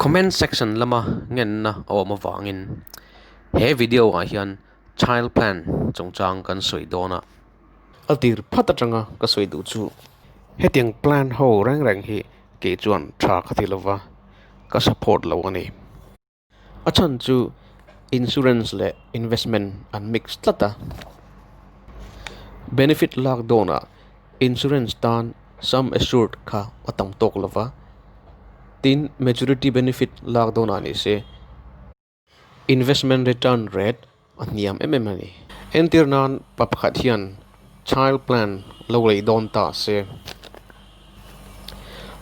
Comment section lama ngenna a awm avangin he video ah hian child plan chungchang kan sawi dawn a. A tir phat atanga ka sawi duh chu hetiang plan ho reng reng hi kei chuan tha ka ti lova, ka support lo a ni. A chhan chu insurance leh investment an mix tlat a. Benefit lak dawnah insurance tan sum assured kha a tam tawk lo va, tin maturity benefit lak dawnah ni se investment return rate a hniam em em a ni. Entir nan pa pakhat hian child plan lo lei dawn ta se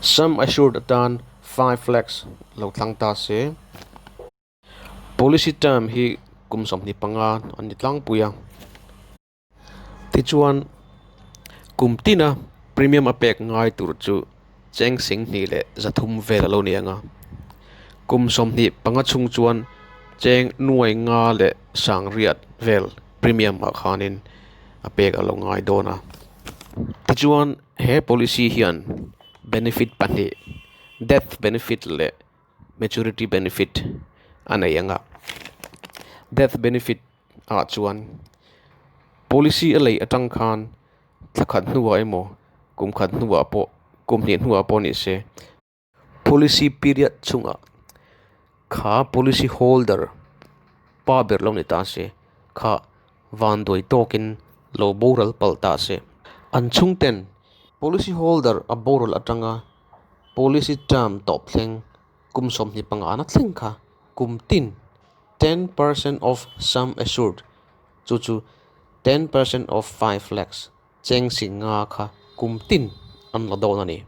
sum assured atan 5 lakhs lo thlang ta se. Policy term hi kum 25 an ni tlangpui a. Tichuan kum tina premium a pek ngai tur chu cheng 2300 vel a lo ni ang a. Kum 25 chhung chuan cheng 5,180 vel premium ah khanin a pek a lo ngai dawn a. Tichuan he policy hian benefit pahnih death benefit leh maturity benefit a nei ang a. Death benefit ah chuan policy a lei atang khan thla khat hnuah emaw kum khat hnuah pawh kum hnih hnuah pawh ni se policy period chungah kha policy holder pa ber lo ni ta se kha vanduai tawkin lo boral palh ta se. An chhungten policy holder a boral atanga policy term tawp thleng kum 25 na thleng kha kum tin 10% of sum assured chu chu 10% of 5 lakhs cheng 5,000 kha kum tin an la dawn a ni.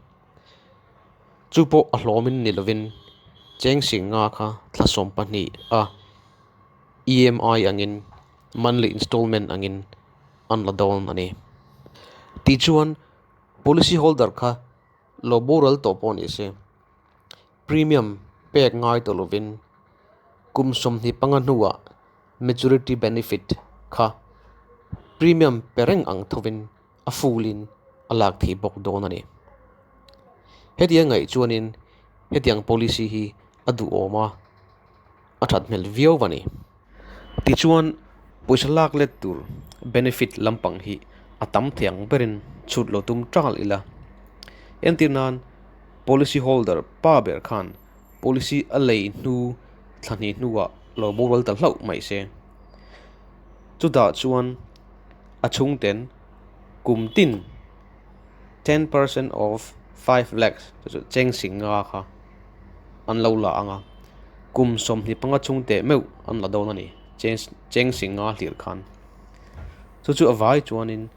Chu pawh a hlawmin ni lovin cheng 5,000 kha thla 12 a EMI angin monthly installment angin an la dawn a ni. Tichuan policy holder kha lo boral tawh pawh ni se premium pek ngai tawh lovin kum 25 hnuah maturity benefit kha premium pe reng ang thovin a full in a lak theih bawk dawn a ni. Hetiang ngaih chuanin hetiang policy hi a duhawm a, a that hmel viau a ni. Tichuan pawisa lak let tur benefit lampang hi a tam thei ang berin chhut lo tum tal ila. Entir nan policy holder pa ber khan policy a lei hnu thla hnih hnuah lo boral ta hlauh mai se. Chutah chuan a chhungten kum tin 10% of 5 lakhs chu chu cheng 5,000 kha an lo la ang a. Kum 25 chhung teh meuh an la dawn a ni cheng 5,000 hlir khan. Chu chu a vai chuanin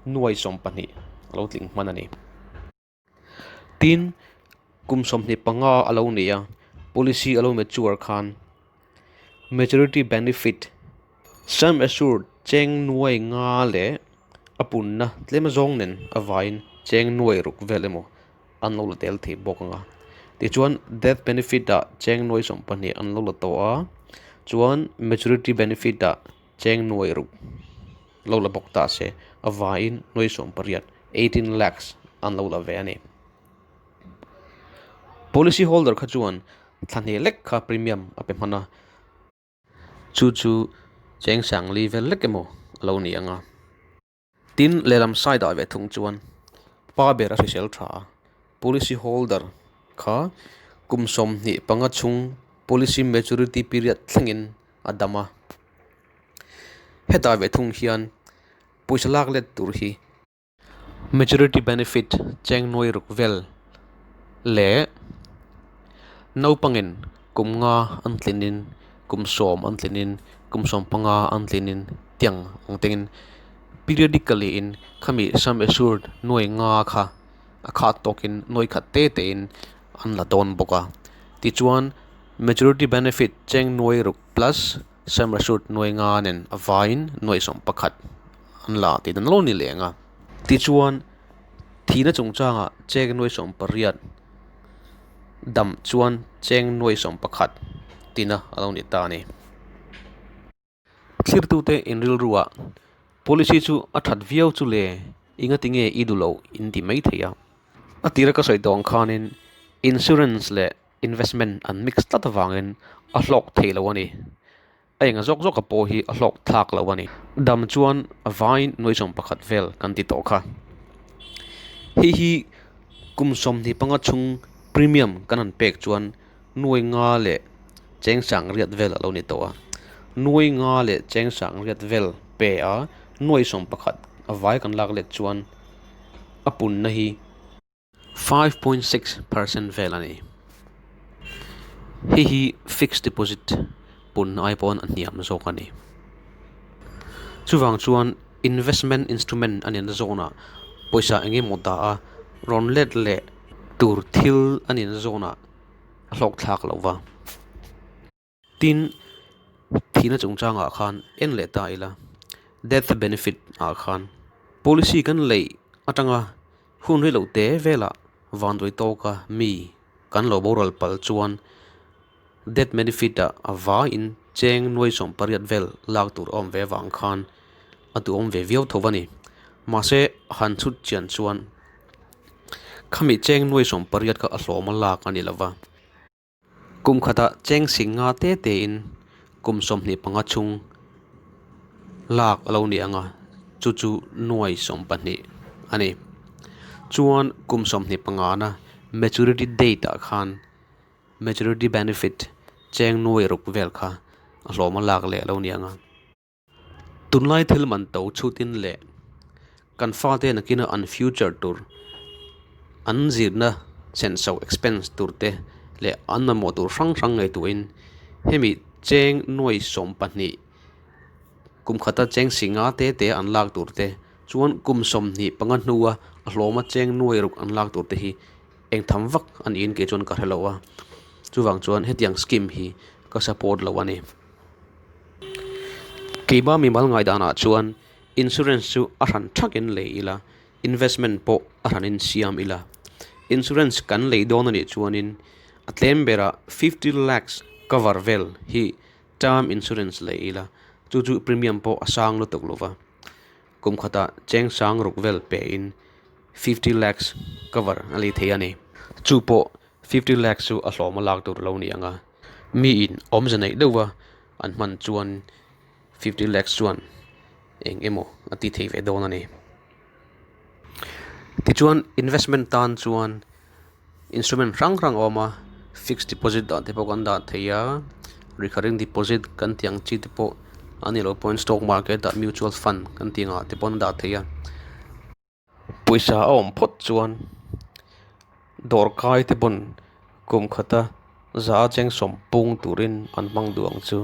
20,000 a lo tling hman a ni. Tin kum 25 a lo ni a policy a lo mature khan maturity benefit sum assured cheng 500 leh a punna tlem zawng nen a vaiin cheng 600 vel emaw an lo la tel thei bawk ang a. Tichuan death benefit ah cheng 20,000 an lo la tawh a, chuan maturity benefit ah cheng 600 lo la bawk ta se a vaiin 80,000, 18 lakhs an lo la ve a ni. Policy holder kha chuan thla hnih lek kha premium a pe hman a. Chu chu cheng 4,000 vel lek emaw a lo ni ang a. Tin lehlam side ah ve thung chuan pa ber a hrisel tha a. Policy holder kha kum 25 chhung policy maturity period thlengin a dam a. Hetah ve thung hian pawisa lak let tur hi maturity benefit cheng 600 vel leh naupangin kum 5 an tlinin kum 10 an tlinin kum 15 an tlinin tiang ang tengin periodically in khami sum assured 500 kha a khat tawkin 100 te tein an la dawn bawk a. Tichuan maturity benefit cheng 600 plus sum assured 500 nen a vaiin 11,000 an la tih dan lo ni leh ang a. Tichuan thihna chungchangah cheng 80,000 dam chuan cheng 11,000 tina a lo ni ta a ni. Thlirtute inrilruah policy chu a that viau chu le engati nge i duh loh in ti mai thei a. A tira ka sawi tawh ang khanin insurance leh investment an mix tlat avangin a hlawk thei lo a ni. A enga zawk zawka pawh hi a hlawk thlak lo a ni. Dam chuan a vaiin nuai 11 vel kan ti tawh kha. Hei hi kum 25 chhung premium kan han pek chuan nuai nga leh cheng sang riat vel a lo ni tawh a. Nuai nga leh cheng sang riat vel pe a nuai 11 a vai kan lak let chuan a punna hi 5.6% vel a ni. Hei hi fixed deposit punna ai pawn a hniam zawk a ni. Chuvang chuan investment instrument a nihna zawnah pawisa eng emaw dah a, rawn let leh tur thil a nihna zawnah a hlawk thlak loh va. Tin, thihna chungchangah khan en leh ta ila, death benefit ah khan policy kan leih atanga hun rei loh te velah vanduai tawka mi kan lo boral palh chuan death benefit ah a vaiin cheng nuai 80 vel lak tur a awm ve avang khan a duhawm ve viau tho a ni. Mahse, han chhut chian chuan khami cheng nuai 80 kha a hlawm a lak a ni lova. Kum khatah cheng sing nga te tein kum 25 chhung lak a lo ni ang a, chu chu nuai 20 a ni. Chuan kum 25 na maturity date ah khan maturity benefit cheng nuai ruk vel kha a hlawm a lak leh a lo ni ang a. Tunlai thil man to chhutin leh kan fate nakina an future tur an zirna senso expense tur te leh an mamawh tur hrang hrang ngaihtuahin hemi cheng nuai 20 kum khata cheng singa te te an lak tur te chuan kum 25 hnua a hlawma cheng nuai ruk an lak tur te hi eng tham vak a niin kei chuan ka hre lo a, chuvang chuan hetiang scheme hi ka support lo a ni. Keimah mimal ngaidanah chuan insurance chu a hran thakin lei ila, investment pawh a hranin siam ila. Insurance kan lei dawn a nih chuanin a tlem berah 50 lakhs cover vel hi term insurance lei ila, chu chu premium pawh a sang lutuk lova. Kum khatah cheng sang ruk vel pein 50 lakhs cover a lei thei a ni. Chu pawh 50 lakhs chu a hlawm a lak tur lo ni ang a. Miin awmze neih deuha an hman chuan 50 lakhs chuan eng emaw a ti thei ve dawn a ni. Tichuan investment tan chuan instrument hrang hrang a awm a, fixed deposit dah te pawh kan dah thei a, recurring deposit kan tih ang chi te pawh a ni loh pawhin stock market ah mutual fund kan tih ang ah te pawh an dah thei a. Pawisa a awm phawt chuan dawr kai te pawn kum khata za a cheng sawm pung turin an hmang duh ang chu.